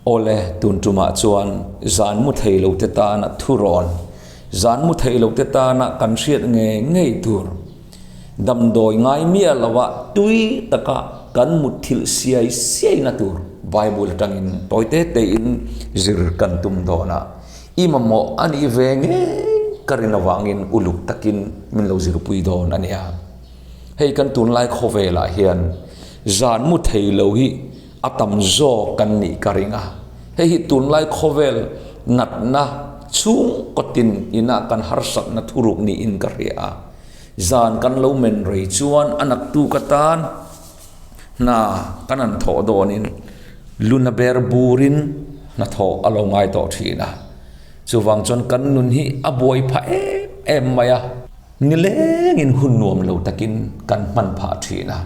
Awle, tun tumah chuan zan mu thei lo te tana thurawn, zan mu thei lo te tana kan hriat ngei ngei tur, damdawi ngai miah loa tui taka kan mutthilh siai siaina tur Bible atangin tawi te tein zir kan tum dawn a, i mamawh a nih ve ngei ka rin avangin uluk takin min lo zirpui dawn a nia. Hei kan tunlai khawvelah hian zan mu thei lo hi a tam zawk kan nih ka ring a, hei hi tunlai khawvel natna chhungkaw tin ina kan harsatna thuruk niin ka hria a, zan kan lo men rei chuan a naktuk atan hna kan han thawh dawnin luna ber burin hnathawh a lo ngai tawh thin a, chuvang chuan kan nun hi a buai phah em em mai a. Nilengin hun nuam lo takin kan hman phah thin a.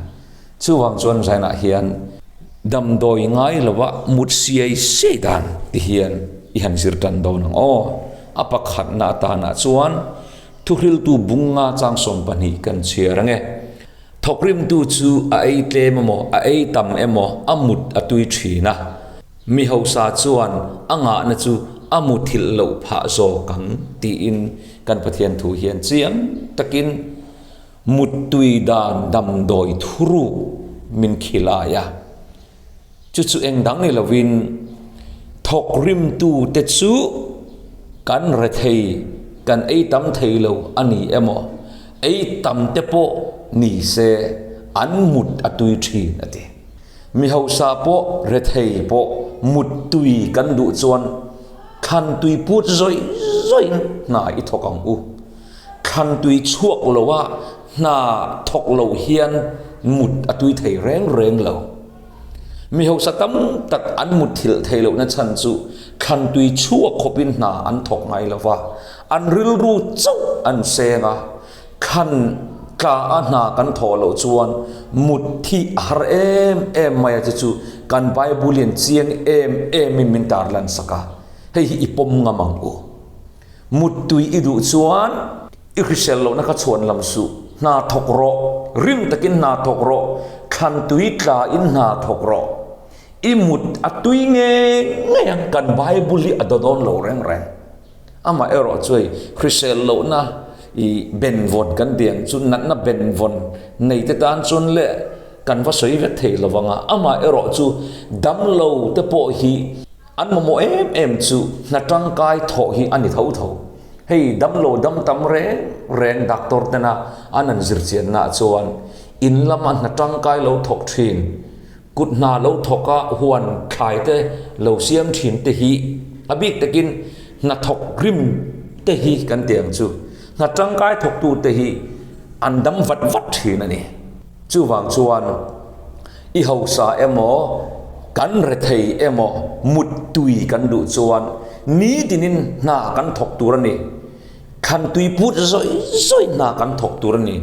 Chuvang chuan Zainah hian damdawi ngai lova mut siai siai dan ti hian i han zir tan dawn ang aw. A pakhatna atanah chuan thuhriltu bunga chang 12 kan chhiar ang e. Thawkrimtu chu a ei tlem emaw a ei tam emaw a mut a tui thin a. Mi hausa chuan a ngahna chu a muthilh loh phah zawk ang tiin kan Pathian thu hian chiang takin Muttui dan damdawi thuruk min khilai a, chu chu eng dang ni lovin thawk rimtute chu kan rethei, kan ei tam thei lo a ni emaw, ei tam te pawh ni se an mut a tui thin a ti. Mi hausa pawh rethei pawh muttui kan duh chuan thlan tui put zawih zawihin hna i thawk ang u. Thlan tui chhuak lo a hna thawk lo hian mut a tui thei reng reng lo. Mi hausa tam tak an mut thilh thei lohna chhan chu thlan tui chhuak khawpin hna an thawk ngai lo va, an rilru chauh an seng a, thlan tla a hna kan thawh loh chuan mut thi a har em em mai a che chu kan Bible in chiang em em in min tarlan sak a, hei hi i pawm ngam ang u. Muttui i duh chuan i hrisel lohna kha chhuan lam suh, hna thawk rawh, rim takin hna thawk rawh, thlan tui tla in hna thawk rawh. I mut a tui ngei ngei ang, kan Bible hi a daw dawn lo reng reng. Amah erawh chu hei hrisel lohna i benvawn kan tih ang chu natna benvawn nei te tan chuan le kan va sawi vek thei lo vang a, amah erawh chu damlo te pawh hi An mamawh em em chu hna tangkai thawh hi a ni tho tho. Hei damlo dam tam reng reng doctor tena an han zir chiannaah chuan in lama hna tangkai lo thawk thin, kut hna lo thawk a huan thlai te lo siam thin te hi a bik takin hna thawk rim te hi kan ti ang chu. Hna tangkai thawktu te hi an dam vat vat thin a ni. Chuvang chuan i hausa emaw, kan rethei emaw, muttui kan duh chuan nitinin hna kan thawk tur a ni. Thlan tui put zawih zawih hna kan thawk tur a ni.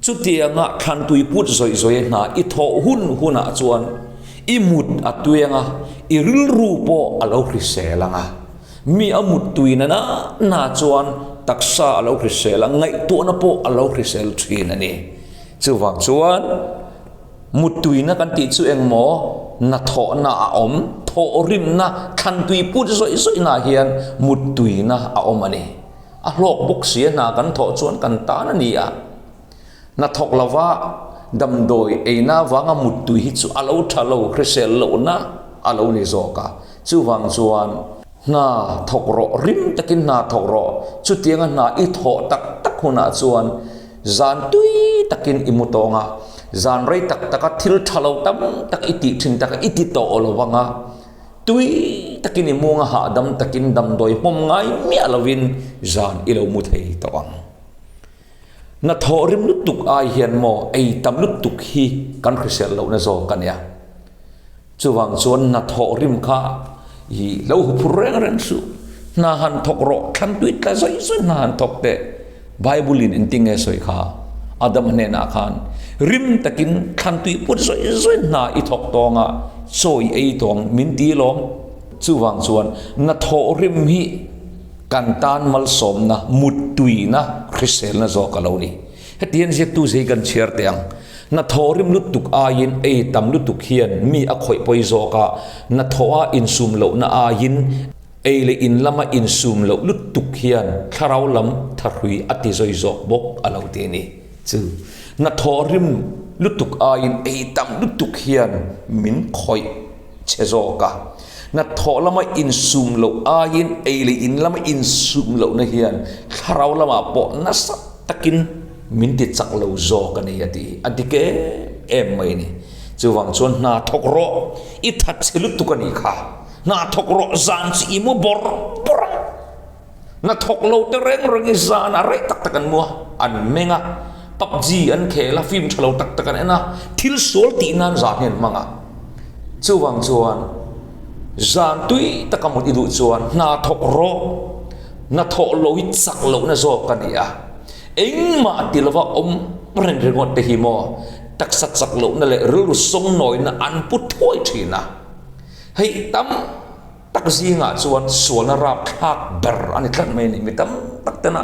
Chutianga thlan tui put zawih zawih hna i thawh hun hunah chuan i mut a tui anga, i rilru pawh a lo hrisel anga. Mi a muttui na na na chuan taksa a lo hrisel a, ngaihtuahna pawh a lo hrisel thin a ni. Chuvang chuan muttuina kan tih chu engmaw hnathawhna a awm, thawhrimna, thlantui put zawih zawihnaah hian muttuina a awm a ni. A hlawk bawk si a hna kan thawh chuan kan tan a ni a. Hnathawk lova damdawi eina avanga muttui hi chu a lo tha lo, hrisel lohna a lo ni zawk a. Chuvang chuan hna thawk rawh, rim takin hna thawk rawh, chutianga hna i thawh tak tak hunah chuan Zan tui takin i mu tawng a, zan rei tak taka thil tha lo tam tak i tih thin taka i ti tawh lo vang a, tui takin i mung a hahdam takin damdawi hmawm ngai miah lovin zan i lo mu thei tawh ang. Hnathawh rim lutuk ai hian maw ei tam lutuk hi kan hrisel lohna zawk a nia. Chuvang chuan hnathawh rim kha i lo huphur reng reng suh. Hna han thawk rawh, thlan tui tla zawih zawih hna han thawk teh. Bible in engtin nge sawi kha? Adama hnenah khan rim takin thlan tui put zawih zawih hna i thawk tawng a, chaw i ei tawng min ti lawm. Chuvang chuan hnathawh rim hi kan tan malsawmna, muttuina, hriselna zawk a lo ni. Hetiang ziaktu zei kan chhiar teh ang. Hnathawh rim lutuk aiin ei tam lutuk hian mi a khawih pawi zawk a, hnathawha insum lohna aiin ei leh in lama insum loh lutuk hian thlarau lam thahrui a ti zawi zawk bawk a lo ti a ni. Chu hnathawh rim lutuk aiin ei tam lutuk hian min khawih chhe zawk a, hnathawh lama insum loh aiin ei leh in lama insum lohna hian thlarau lamah pawh nasa takin min ti chak lo zawk a ni a ti. A dik em em mai a ni. Chuvang chuan hna thawk rawh, i that chhe lutuk a nih kha. Hna thawk rawh zan chu i mu bawrh bawrh a. Hna thawk lo te reng reng i zan a rei tak tak an mu a, an meng a, PUBG an khel a, film tha lo tak tak an en a, thil sual tih nan zan hi an hmang a. Chuvang chuan zan tui taka mut i duh chuan hna thawk rawh, hna thawh lo hi chak lohna zawk a ni a. Engmah ti lova awm reng ringawt te hi maw taksa chak lohna leh rilru sawngnawina an pu thuai thin a. Hei tam tak zingah chuan sualna rapthlak ber a ni tlat mai a ni. Mi tam tak tena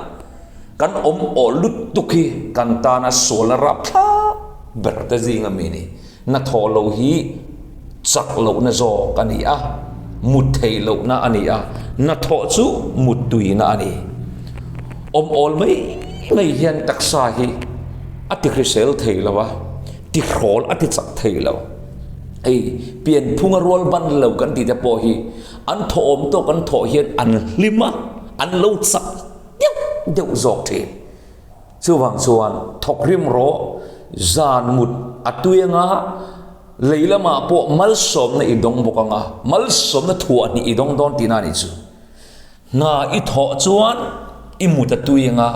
kan awm aw lutuk hi kan tana sualna rapthlak ber te zinga mi a ni. Hnathawh loh hi chak lohna zawk a ni a, mut theih lohna a ni a, hnathawh chu mut tuina a ni. Awm awl mai mai hian taksa hi a ti hrisel thei lo a, ti hrawl a ti chak thei lo. Hei pianphunga rual ban lo kan tih te pawh hi an thawhawm tawk an thawh hian an hlim a, an lo chak deuh deuh zawk thin. Chuvang chuan thawk rim rawh, zan mut a tui anga, lei lamah pawh malsawmna i dawng bawk anga, malsawmna thuah hnih i dawng dawn tihna a nih chu. Hna i thawh chuan i mut a tui anga,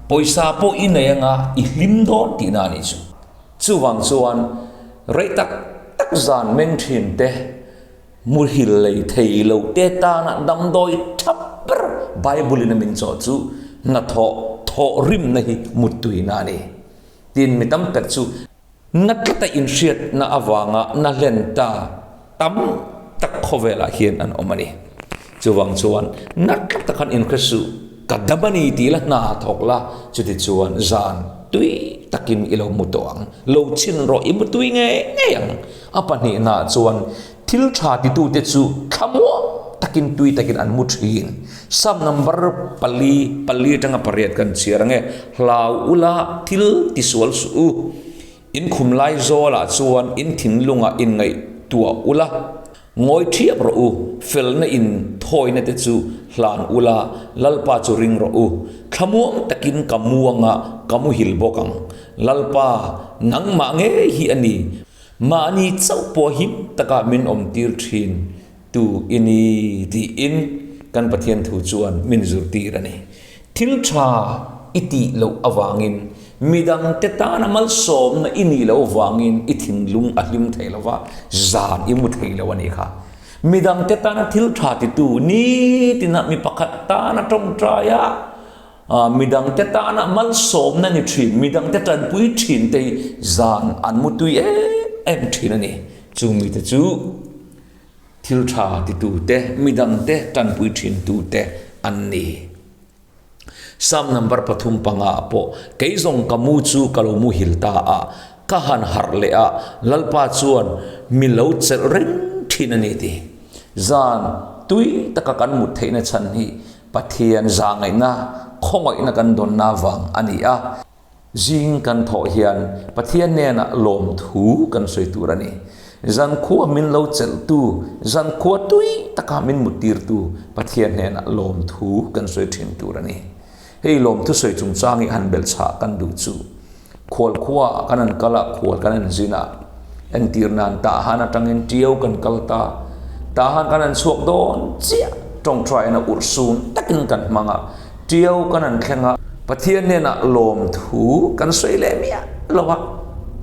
pawisa pawh i nei anga, i hlim dawn tihna a nih chu. Chuvang chuan rei tak tak zan meng thin te, Muhil lei thei lo te tana damdawi tha ber Bible in a min chawh chu hnathawh thawh rimna hi muttuina a ni. Tin, mi tam tak chu na tlata inhriatna avanga na hlen ta tam tak khawvelah hian an awm a ni. Chuvang chuan na tlata khan inhre suh, ka dam a ni tih la hna thawk la, chutichuan zan tui takin i lo mu tawh ang, lo chhin rawh i mu tui ngei ngei ang. A pahnihnaah chuan thil tha titute chu thlamuang takin tui takin an mu thin. Psalm number pali, pali atanga pariat kan chhiar ange, Hlau ula thil tisual suh u, in khum lai zawlah chuan in thinlungah inngaihtuah ula, ngawi thiap rawh u, felna in thawina te chu hlan ula, Lalpa chu ring rawh u, thlamuang takin ka mu anga ka muhil bawk ang. Lalpa, nangmah ngei hi a ni, Mahni chauh pawh him takah min awmtir thin tu i ni tiin kan Pathian thu chuan min zirtir a ni. Thil tha i tih loh avangin, midangte tana malsawmna i nih loh avangin i thinlung a hlim thei lo va, zan i mu thei lo a nih kha. Midangte tana thil tha titu nitina mi pakhat tana tawngtai a, Midangte tana malsawmna ni thin, midangte tanpui thin te hi zan an mu tui em em thin a ni. Chung mite chu thil tha titute, midangte tanpui thintute an ni. Psalm number 35 ah pawh, Kei zawng ka mu chu ka lo muhil ta a, ka han harh leh a, Lalpa chuan mi lo chelh reng thin a ni ti. Zan tui taka kan mut theihna chhan hi Pathian zahngaihna, khawngaihna kan dawnna vang a ni a. Zing kan thawh hian Pathian hnenah lawmthu kan sawi tur a ni. Zankhua min lo chelhtu, zankhua tui taka min muttirtu Pathian hnenah lawmthu kan sawi thin tur a ni. Hei lawmthu sawi chungchang hi han belhchhah kan duh chu. Khual khua kan an kal a, khual kan an zin a, entir nan Tahan atangin Tiau kan kal ta, Tahan kan an chhuak dawn chiah, tawngtaina urh sun takin kan hmang a, Tiau kan an thleng a, Pathian hnenah lawmthu kan sawi leh miah lo a,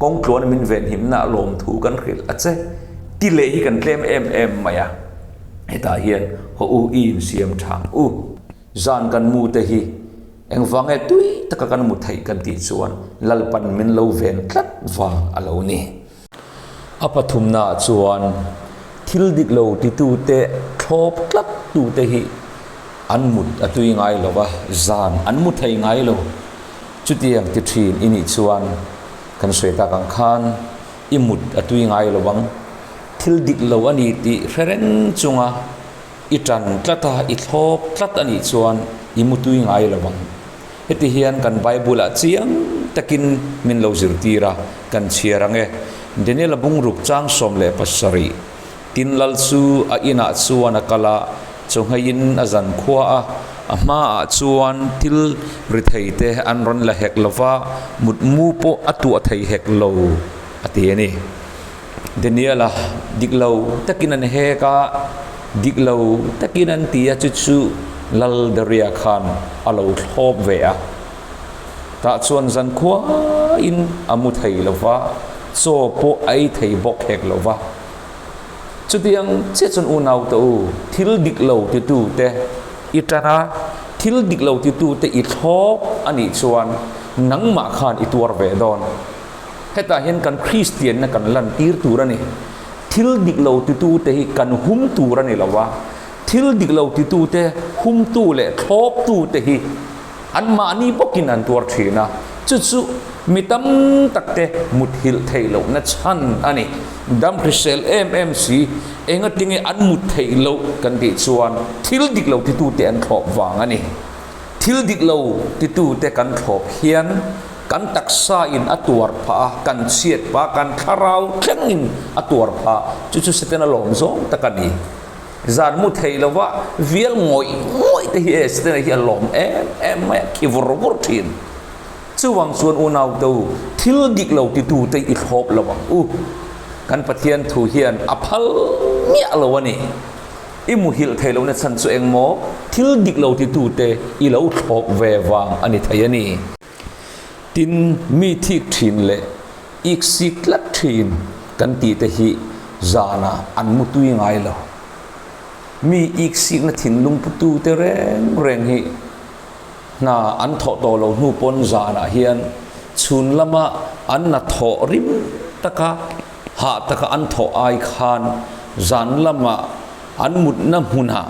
kawngtluan min venhimna lawmthu kan hrilh a che, ti leh hi kan tlem em em mai a, hetah hian haw u i insiam thang u. Zan kan mu te hi engvang nge tui taka kan mu theih kan tih chuan Lalpan min lo ven tlat vang a lo ni. A pathumnaah chuan thil dik lo titute thlawp tlat tute hi an mut a tui ngai lo va, zan an mu thei ngai lo. Chutiang ti thin i nih chuan. Kan sawi tak ang khan i mut a tui ngai lo ang. Thil dik lo a ni tih hre reng chunga i tan tlat a, i thlawp tlat a nih chuan i mu tui ngai lo ang. Heti hian kan Bible-ah chiang takin min lo zirtir a, kan chhiar ang e. Daniel-a bungruk chang 17. Tin lal chu a inah chuan a kal a, chawhngeiin a zan khua a, a hmaah chuan thil ri thei te an rawn la hek lo va, mutmu pawh a tuah thei hek lo, a ti a ni. Daniel-a dik lo takin an hek a, dik lo takin an ti a, chu chu Lal Daria khan a lo thlawp ve a. Tah chuan zan khuain a mu thei lo va, chaw pawh a ei thei bawk hek lo va. Chutiang chiah chuan unaute u, thil dik lo titute i tan a, thil dik lo titute i thlawp a nih chuan nangmah khan i tuar ve dawn. Hetah hian kan Kristianna kan lantir tur a ni. Thil dik lo titute hi kan hum tur a ni lo va, thil dik lo titute humtu leh thlawptute hi Anmahni bawkin an tuar thin a, chu chu mi tam takte muthilh theih lohna chhan a ni. Dam hrisel em em si, engatinge an mut theih loh kan tih chuan thil dik lo titute an thlawp vang a ni. Thil dik lo titute kan thlawp hian kan taksa in a tuar phah a, kan chhiat phah a, kan thlarau thlengin a tuar phah, chu chu Setana lawm zawng tak a ni. Zan mu thei lova vial ngawih ngawih te hi Esther hi a lawm em em mai a, khi vur vur thin. Chuvang chuan unaute u, thil dik lo titu te i thlawp lo ang u. Kan Pathian thu hian a phal miah lo a ni. I muhilh thei lohna chhan chu engmaw thil dik lo titu te i lo thlawp ve vang a ni thei a ni. Tin, mi thik thin leh iksik tlat thin kan tih te hi zanah an mu tui ngai lo. Mi iksikna thinlung putu te reng reng hi hna an thawh tawh lo hnu pawn zanah hian chhun lama an na thawh rim taka hah taka an thawh ai khan zan lama an mutna hmunah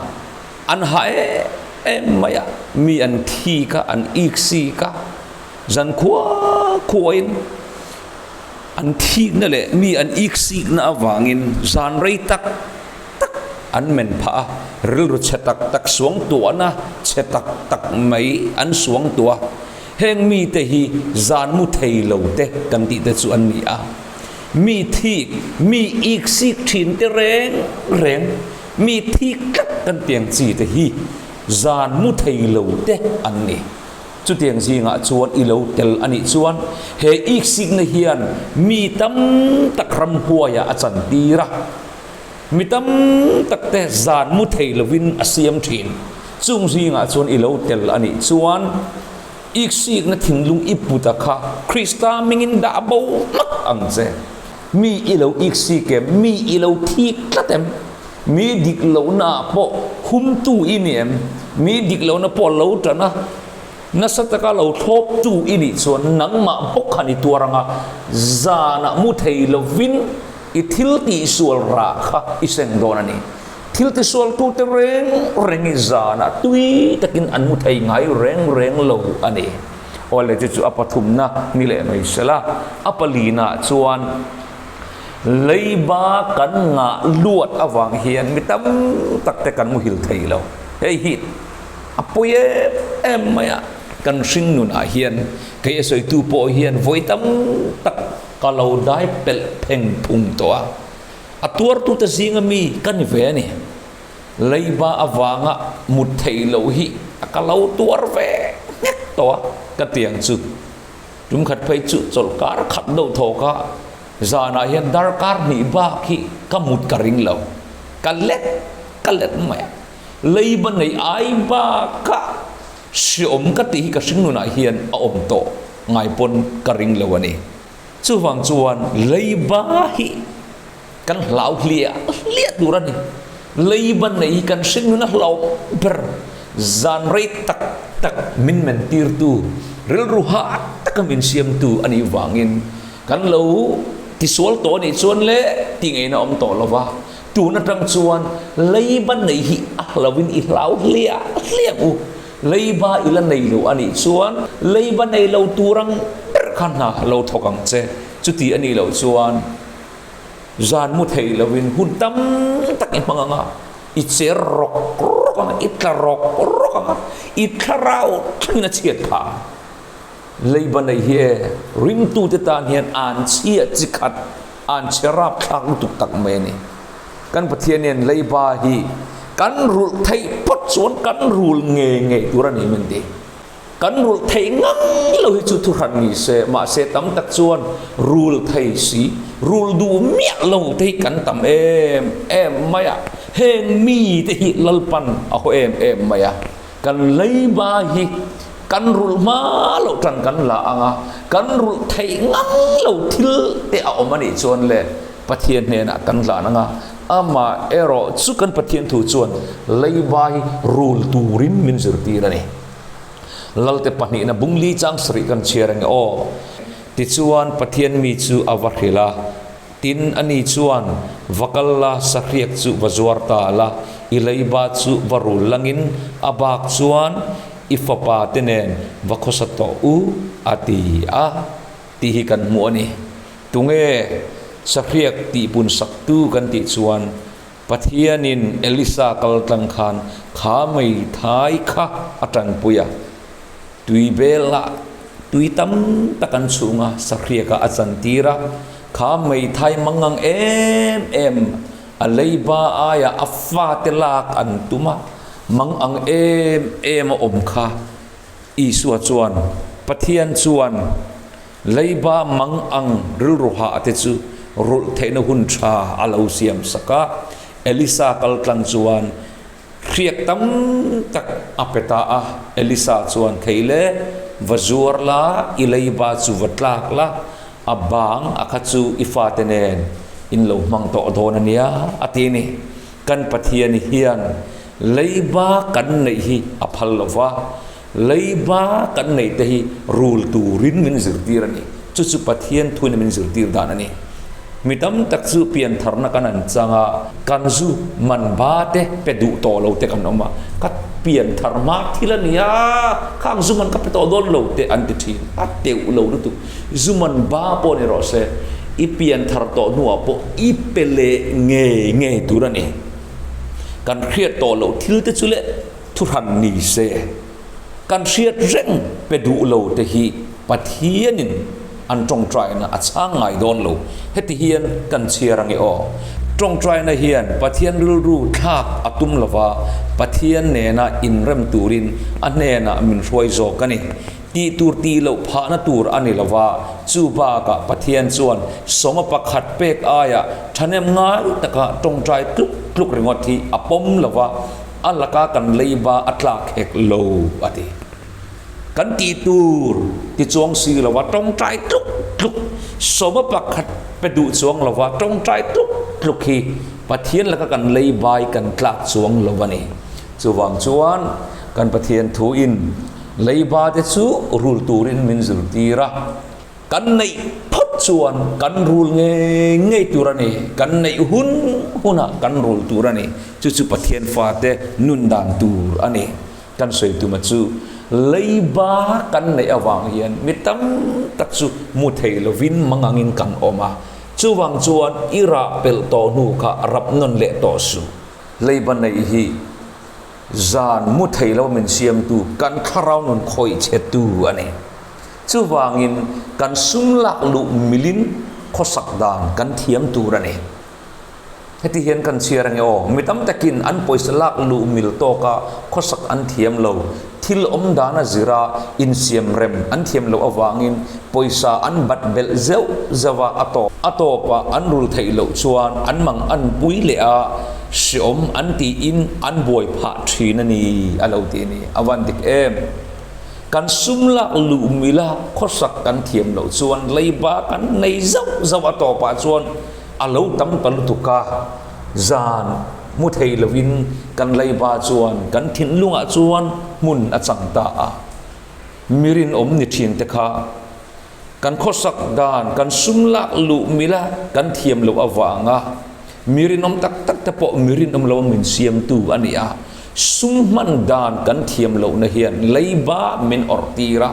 An ha em em mai a, mi an thik a, an iksik a, zan khua khuain an thikna leh mi an iksikna avangin zan rei tak tak an men phah a, rilru chhe tak tak suang tuahna chhe tak tak mai an suang tuah a. Heng mite hi zan mu thei lo te kan tih te chu an ni a. Mi thik, mi iksik thin te reng reng. Mi thik tlat kan tiang chi te hi zan mu thei lo te an ni. Chutiang zingah chuan i lo tel a nih chuan he iksikna hian mi tam tak ramhuaiah a chantir a, mi tam tak te zan mu thei lovin a siam thin. Chung zingah chuan i lo tel a nih chuan iksikna thinlung i put a kha Krista mingin dah bo hmak ang che. Mi i lo iksik em? Mi i lo thik tlat em? Mi dik lohna ah pawh humtu i ni em? Mi dik lohna pawh lo tan a, nasa taka lo thlawptu i nih chuan nangmah bawk khan i tuar ang a, zanah mu thei lovin i thil tihsual rah kha i seng dawn a ni. Thil tisualtute reng reng i zanah tui takin an mu thei ngai reng reng lo a ni. Awle chu chu a pathumna ni leh mai sela, a palina chuan leiba kan ngah luat avang hian mi tam tak te kan muhil thei lo. Hei hi a pawi em em mai a, kan hring nunah hian kei a sawitu pawh hian vawi tam tak ka lo dai pelh pheng phung tawh a, a tuartute zinga mi ka ni ve a ni. Leiba avanga mut theih loh hi ka lo tuar ve nghek tawh a, ka tiang chu tum khat phei chu chawlhkar khat deuh thawk a, zanah hian darkar hnih bak hi ka mut ka ring lo, ka let ka let mai a, leiba nei ai baka hreawm ka tih hi ka hringnunah hian a awm tawh ngai pawn ka ring lo a ni. Chuvang chuan leiba hi. Kan hlau hliah hliah tur a ni. Leiba nei hi kan hringnun a hlau ber. Zan rei tak tak min men tirtu, rilru hah taka min siamtu a nih vangin kan lo tisual tawh a nih chuan le ti ngeiin a awm tawh lo va. Tun atang chuan leiba nei hi a hlauhin i hlau hliah hliah u. Leiba i la nei lo a nih chuan leiba nei lo tur ang ber kha. kha hna lo thawk ang che. Chuti a nih loh chuan zan mu thei lovin hun tam tak i hmang ang a, i cher rawk rawk ang a, i tla rawk rawk ang a, i thlarau thlengin a chhiat phah ang. Leiba nei hi e, ringtute tan hian an chhia chi khat, an chhe rapthlak lutuk tak mai a ni. Kan Pathian hian leiba hi kan rulh theih phawt chuan kan rul ngei ngei tur a ni min ti. Kan rulh theih ngang lo hi chu thuhran ni se, mahse tam tak chuan rul thei si, rul duh miah lo te hi kan tam em em mai a. Heng mite hi Lalpan a haw em em mai a. Kan leiba hi kan rulh hma loh tan kan la ang a, kan rulh theih ngang lo thil te a awm a nih chuan le Pathian hnenah kan hlan ang a, amah erawh chu kan Pathian thu chuan leiba hi rul turin min zirtir a ni. Lalte pahnihna bungli chang sarih kan chhiar ang e aw. Tichuan Pathian mi chu a va hrilh a. Tin, ani chuan, Va kal la, sahriak chu va zuar ta la, i leiba chu va rul langin a bak chuan i fapa te nen va khawsa tawh u, a ti a, tih hi kan hmu a ni. Tunge sahriak tihpun saktu kan tih chuan Pathianin Elisa kal tlang khan kha meithai kha a tanpui a. Tui belah tui tam tak an chhung a, sahriakah a chantir a, kha meithai mangang em em a leiba aiah a fate lak an tum a, mangang em em a awm kha. Isua chuan, Pathian chuan leiba mangang rilru hah te chu rulh theihna hun tha a lo siam sak a, Elisa kaltlang chuan Hriak tam tak a pe ta a, Elisa chuan, Thei le, va zuar la, i leiba chu va tlak la, a bang a kha chu i fate nen in lo hmang tawh dawn a nia, a ti a ni. Kan Pathian hian leiba kan neih hi a phal lo va, leiba kan neih te hi rul turin min zirtir a ni. Chu chu Pathian thuin min zirtir dan a ni. Mi tam tak chu piantharna kan an chang a, kan zu man ba te pe duh tawh lo te kan awm a, ka pianthar hma thil a nia, khang zu man ka pe tawh dawn lo te an ti thin, a teuh lo lutuk. Zu man ba pawh ni rawh se, i pianthar tawh hnuah pawh i pe leh ngei ngei tur a ni. Kan hriat tawh loh thil te chu leh thuhran ni se. Kan hriat reng pe duh lo te hi Pathianin an tawngtaina a chhang ngai dawn lo. Heti hian kan chhiar ange aw. Tawngtaina hian Pathian rilru thlak a tum lova, Pathian nena inrem turin a hnenah min hruai zawk a ni. Tih tur tih loh phahna tur a ni lova, chu bakah Pathian chuan sawma pakhat pek aiah thahnem ngai taka tawngtai tluk tluk ringawt hi a pawm lova, A laka kan leiba a tlak hek lo, a ti. Kan tih tur ti chuang si lova tawngtai tluk tluk, sawma pakhat pe duh chuang lova tawngtai tluk tluk hi Pathian laka kan leibai kan tlak chuang lo a ni. Chuvang chuan kan Pathian thuin leiba te chu rul turin min zirtir a. Kan neih phawt chuan kan rul ngei ngei tur a ni, kan neih hun hunah kan rul tur a ni. Chu chu Pathian fate nun dan tur a ni. Kan sawi tuma chu leiba kan neih avang hian mi tam tak chu mu thei lovin mangangin kan awm a. Chuvang chuan i rah pelh tawh hnu kha rap nawn leh tawh suh. Leiba neih hi zan mu thei lo min siamtu kan thlarau nun khawih chhetu a ni. Chuvangin kan sum lak luh milin khawsak dan kan thiam tur a ni. Heti hian kan chhiar ange aw, mi tam takin an pawisa lak luh mil tawka khawsak an thiam lo, thil awm dan a zira insiam rem an thiam loh avangin pawisa an bat belh zeuh zeuh a, a tawp a tawpah an rul theih loh chuan an mang an pui leh a, hreawm an tiin an buai phah thin a ni a lo ti a ni. A van dik em? Kan sum lak luh mila khawsak kan thiam loh chuan leiba kan nei zauh zauh a tawpah chuan a lo tam ta lutuk a, zan hmu thei lovin kan leiba chuan kan thinlungah chuan hmun a chang ta a. Mi rinawm ni thin te kha Kan khawsak dan, kan sum lak luh mila kan thiam loh avanga mi rinawm tak tak te pawh mi rinawm lo min siamtu a ni a. Sum hman dan kan thiam lohna hian leiba min awrh tir a.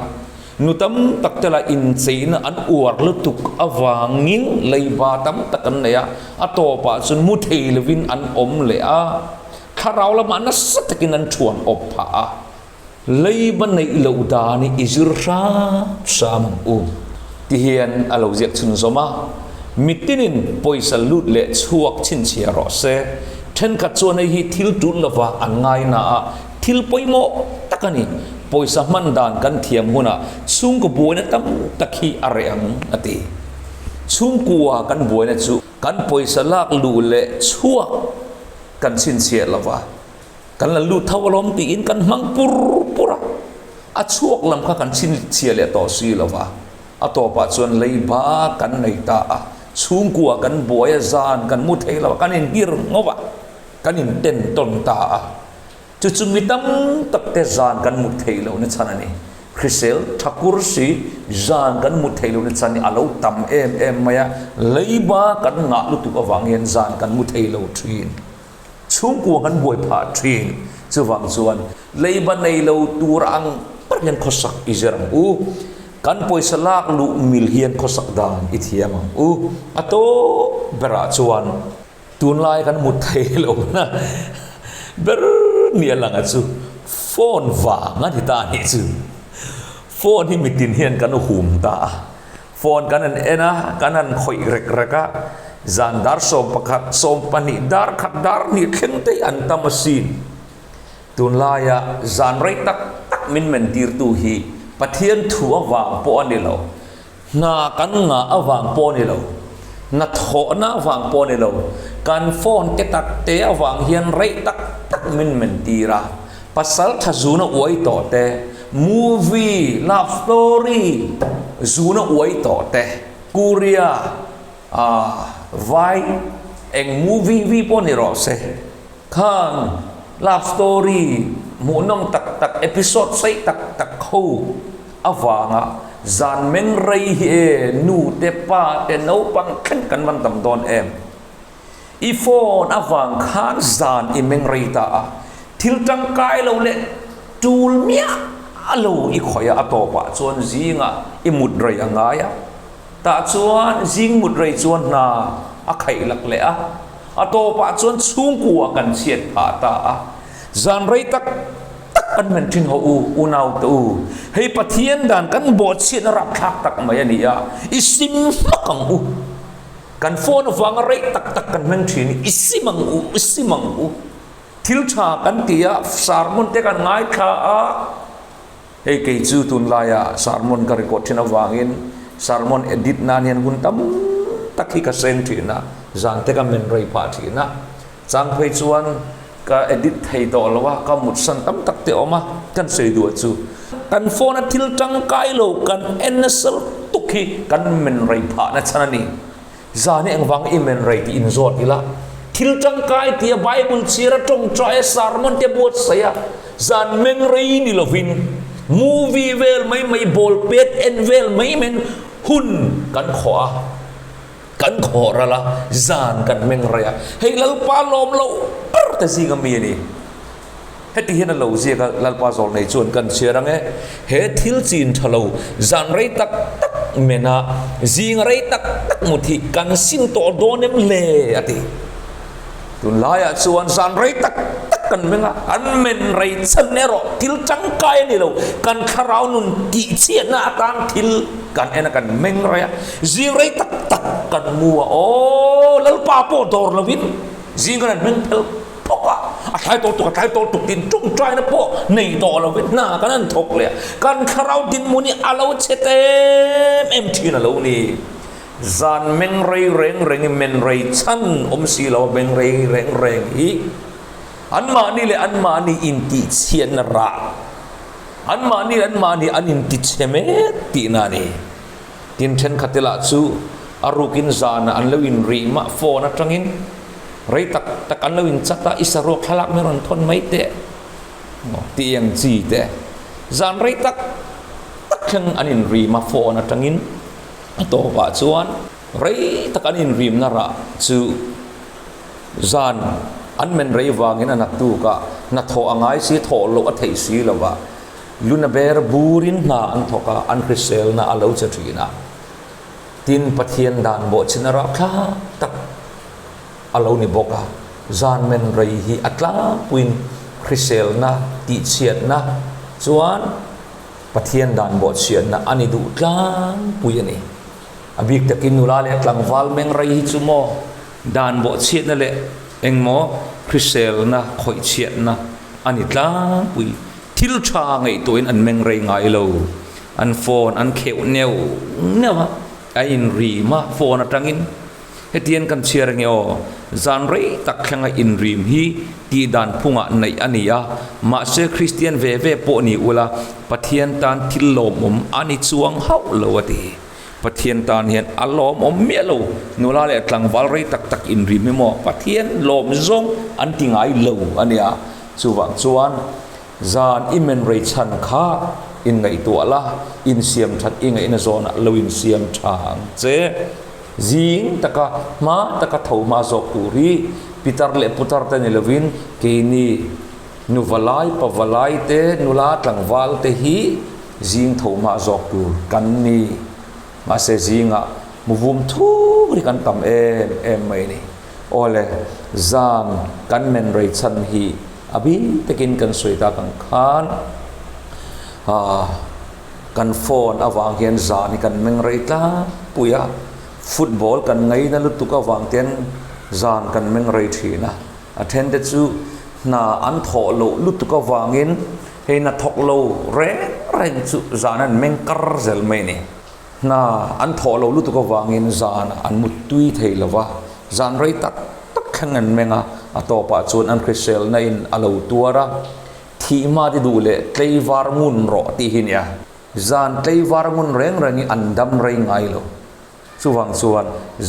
Nu tam tak te lah incheina an uar lutuk avangin leiba tam tak an nei a, a tawpah chuan mu thei lovin an awm leh a, thlarau lamah nasa takin an thuan awp phah a. Leiba neih loh dan hi i zir hram hram ang u ti hian a lo ziak chhunzawm a, mitinin pawisa lut leh chhuak chhinchhiah rawh se. Thenkhat chuan hei hi thil tul lova an ngai na a, thil pawimawh tak a ni. Pawisa hman dan kan thiam hunah chhungkaw buaina tam tak hi a reh ang a ti. Chhungkua kan buaina chu kan pawisa lak luh leh chhuak kan chhinchhiah lova. Kan la lut tho alawm tiin kan hmang pur pur a, a chhuak lam kha kan chhinchhiah leh tawh si lo va, a tawpah chuan leiba kan nei ta a, chhungkua kan buai a, zan kan mu thei lo a, kan inhir ngawh a, kan inten tawn ta a, chu chu mi tam tak te zan kan mut theih lohna chhan a ni. Hrisel tha kur si zan kan mut theih lohna chhan hi a lo tam em em mai a, leiba kan ngah lutuk avang hian zan kan mu thei lo thin. Chhungkua kan buai phah thin. Chuvang chuan leiba nei lo tur ang ber hian khawsak i zir ang u. Kan pawisa lak luh mil hian khawsak dan i thiam ang u. A tawp berah chuan tunlai kan mut thei lohna ber nia langa chu phone vang a ni ta a nih chu. Phone hi mitin hian kan hum ta a. Phone kan han en a, kan han khawih rek rek a, zan dar 11, 12, dar khat, dar hnih thleng te hi an tam asin. Tunlaia zan rei tak tak min men tirtu hi Pathian thu avang pawh a ni lo, hna kan ngah avang pawh a ni lo, hna thawhna avang pawh a ni lo, kan phone te tak te avang hian rei tak tak min men tir a. Pasal tha zuna uai tawh te, movie, love story zuna uai tawh te, Korea ah vai eng movie vi pawh ni rawh se, khang love story hmuhnawm tak tak episode sei tak tak ho avanga zan meng rei hi e nu te pa te naupang thleng kan van tam dawn em. I phone avang khan zan i meng rei ta a, thil tangkai lo leh tul miah lo i khawih a, a tawpah chuan zingah i mut rei a ngai a, tah chuan zing mut rei chuan hna a khaih lak leh a, a tawpah chuan chhungkua kan chhiat phah ta a, zan rei tak tak kan men thin ho u, unau te u, hei Pathian dan kan bawhchhiatna rapthlak tak mai a ni a, i sim hmak ang u. Kan phone avanga rei tak tak kan hmang thin i, i sim ang u, i sim ang u. Thil tha kan ti a, sermon te kan ngaithla a, hei kei chu tunlaia sermon ka record thin avangin sermon edit nan hian hun tam tak hi ka seng thin a, zan te ka men rei phah thin a, chang phei chuan ka edit thei tawh lo a, ka mutsan tam tak te awm a, kan sawi duah chu kan phone a thil tangkai lo kan en nasa lutuk hi kan men rei phah na chhan a ni. Zan hi engvang i men rei tih inzawt ila, thil tangkai tia Bible chhiar a tawngtai a sermon te buatsaih a, zan meng rei ni lovin movie vel mai mai ball pet en vel mai mai hun kan khawh a. Kan khawh ral a, zan kan meng rei a, hei Lalpa lawm loh ber te zinga mi a ni. Heti hian a lo ziak a, Lalpa zawl nei chuan kan chhiar ang e, he thil chin tha lo, zan rei tak tak men a, zing rei tak tak mut hi kan sim tawh dawn em le a ti. Tunlaiah chuan zan rei tak tak kan meng a, an men rei chhan erawh thil tangkai a ni lo, kan thlarau nun tihchhiatna atan thil kan en a, kan meng rei a, zing rei tak tak kan mu a, aw Lalpa pawh dawr lovin zing kan han meng phel phawk a, a thlai tawh tuk a thlai tawh tuk tiin tawngtaina pawh nei tawh lovin hna kan han thawk leh a, kan thlarau dinhmun hi a lo chhe em em thin a lo ni. Zan meng rei reng reng i men rei chhan awm si lo a meng rei reng reng hi anmahni leh anmahni intihchhiatna rah, anmahni leh anmahni an intichhe mek tihna a ni. Tin, thenkhat te lah chu a rukin zanah an lo inrih mah phone atangin rei tak tak an lo inchat a, i saruak thlalak min rawn thawn mai teh tih ang chi te zan rei tak tak thleng an inrih mah phone atangin. A tawpah chuan rei tak an inrimna rah chu zan an men rei vangin a naktuk a, hnathawh a ngai si, thawh loh a theih si lo va. Luna ber burin hna an thawk a, an hriselna a lo che thin a. Tin, Pathian dan bawhchhin a rapthlak tak a lo ni bawk a. Zan men rei hi a tlangpuiin hriselna tihchhiatna chuan Pathian dan bawhchhiatna a ni duh tlangpui a ni. A bik takin nula leh tlangval meng rei hi chu maw dan bawhchhiatna leh engmaw hriselna khawihchhiatna a ni tlangpui. Thil tha ngaihtuahin an meng rei ngai lo. An phone an kheuh neuh neuh a, a inrim a phone atangin. Hetiang kan chhiar nge aw, zan rei tak thlenga inrim hi tih dan phungah neih a ni a, mahse Kristian ve ve pawh ni ula Pathian tan thil lawmawm a ni chuang hauh lo a ti. Pathian tan hian a lawmawm miah lo, nula leh tlangval rei tak tak inrim hi maw Pathian lawm zawng an ti ngai lo a nia. Chuvang chuan zan i men rei chhan kha inngaihtuah la, insiam that i ngaihna zawnah lo insiam tha ang che. Zing taka hma taka tho hma zawk tur hi pitar leh putar te ni lovin keini nu valai pa valai te nula tlangval te hi zing tho hma zawk tur kan ni. Mahse zingah muvum thuk hi kan tam em em mai a ni. Awle zan kan men rei chhan hi a bik takin kan sawi tak ang khan ah Kan phone avang hian zan hi kan meng rei tlangpui a, football kan ngaina lutuk avang ten zan kan meng rei thin a. A then te chu hna an thawh loh lutuk avangin hei hna thawk lo reng reng chu zan an meng kar zel mai a ni. Hna an thawh loh lutuk avangin zan an mut tui thei lo va, zan rei tak tak thleng an meng a, a tawpah chuan an hriselna in a lo tuar a. Thih hma te duh leh tleivar ngun rawh tih hi nia. Zan tleivar ngun reng reng hi an dam rei ngai lo. Chuvang chuan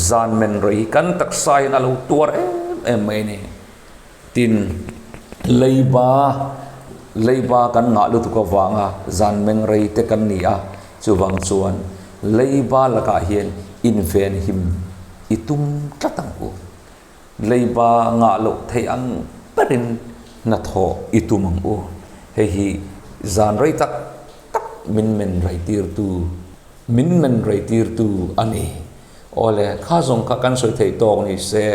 zan men rei hi kan taksa hian a lo tuar em em mai a ni. Tin, leiba, leiba kan ngah lutuk avanga zan meng rei te kan ni a, chuvang chuan leiba lakah hian invenhim i tum tlat ang u. Leiba ngah loh theih ang berin hnathawh i tum ang u. Hei hi zan rei tak tak min men rei tirtu, min men rei tirtu a ni. Awle, kha zawng kha kan sawi theih tawk ni se,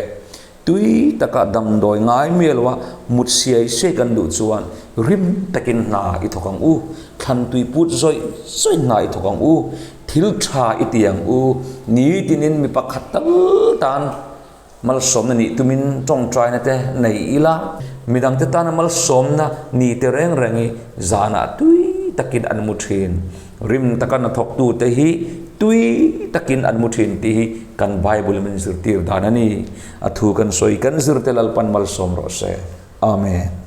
tui taka damdawi ngai mial loa mut siai siai kan duh chuan rim takin hna i thawk ang u, thlan tui put zawih zawih hna i thawk ang u, thil tha i ti ang u, nitinin mi pakhat tal tan Malsawmna nih tumin tawngtaina te nei ila, midangte tana malsawmna ni te reng reng hi zanah tui takin an mu thin. Rim taka hnathawktute hi tui takin an mu thin tih hi kan Bible min zirtir dan a ni. A thu kan sawi kan zirte Lalpan malsawm rawh se. Amen.